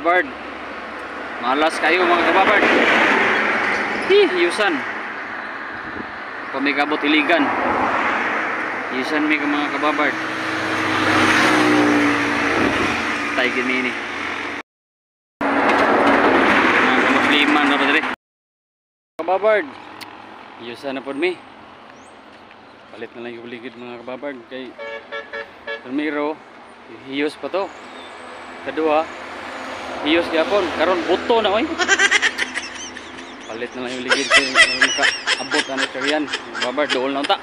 Kababard. Malas kayo, mga kababard. Hi, yusan. Pamigabot iligan. Yusan mi mga kababard. Tay gini ni. Mga kamusliman na pa diri. Kababard. Yusan na pod mi. Palit na lang yung ligid, mga kababard, kay primero hiyos pa to. Kadua hiyos gyapon, karon buto na oy. Palit na lang yung ligid kay makaabot ani kariyan. Babard, dool na unta.